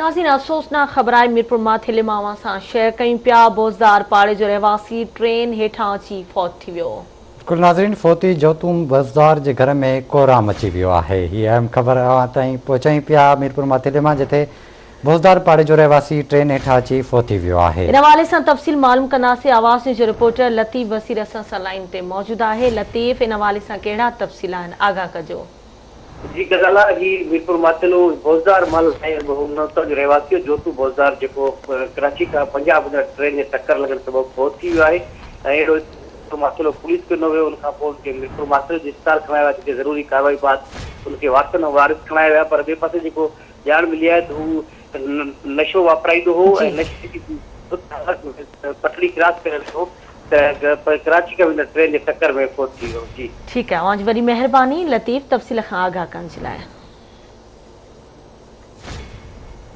ناظرين افسوسناڪ خبر آهي ميرپور ماٿيلي مان اوهان سان شيئر ڪيون پيا بوزدار پاڙي جو رهواسي ٽرين هيٺان اچي فوت ٿي ويو. بلڪل ناظرين فوتي جوتون بوزدار جي گهر ۾ ڪهرام مچي ويو آهي هي اهم خبر اوهان تائين پهچايون پيا ميرپور ماٿيلي مان جتي بوزدار پاڙي جو رهواسي ٽرين هيٺان اچي فوت ٿي ويو آهي. ان حوالي سان تفصيل معلوم ڪنداسين آواز نيوز جو رپورٽر لطيف بصير اسان سان لائين تي موجود آهي لطيف ان حوالي سان ڪهڙا تفصيل آهن آگاهه ڪجو. جي غزالا، هي ميرپور ماٿيلو بوزدار محل ۽ هن اتان جو رهواسي هو، جوتو بوزدار جيڪو ڪراچي کان پنجاب ويندڙ ٽرين جي ٽڪر لڳڻ سبب فوت ٿي ويو آهي ۽ اهڙو ميرپور ماٿيلو پوليس کي ڏنو ويو، ان کان پوء ان کي ميرپور ماٿيلو جي اسپتال کڻايا ويا جتي ضروري ڪارروائي بعد ان کي وارثن ۽ وارث کڻايا ويا پر ٻئي پاسي جيڪو ڄاڻ ملي آهي ته هو نشو واپرائيندو هو ۽ نشي جي حالت ۾ پٽڙي ڪراس ڪري رهيو هو ته ڪراچي کان ويندڙ ٽرين جي ٽڪر ۾ فوت ٿي ويو. جي. ٺيڪ آهي اوهان جي وڏي مهرباني لطيف تفصيل کان آگاهه ڪرڻ جي لاء.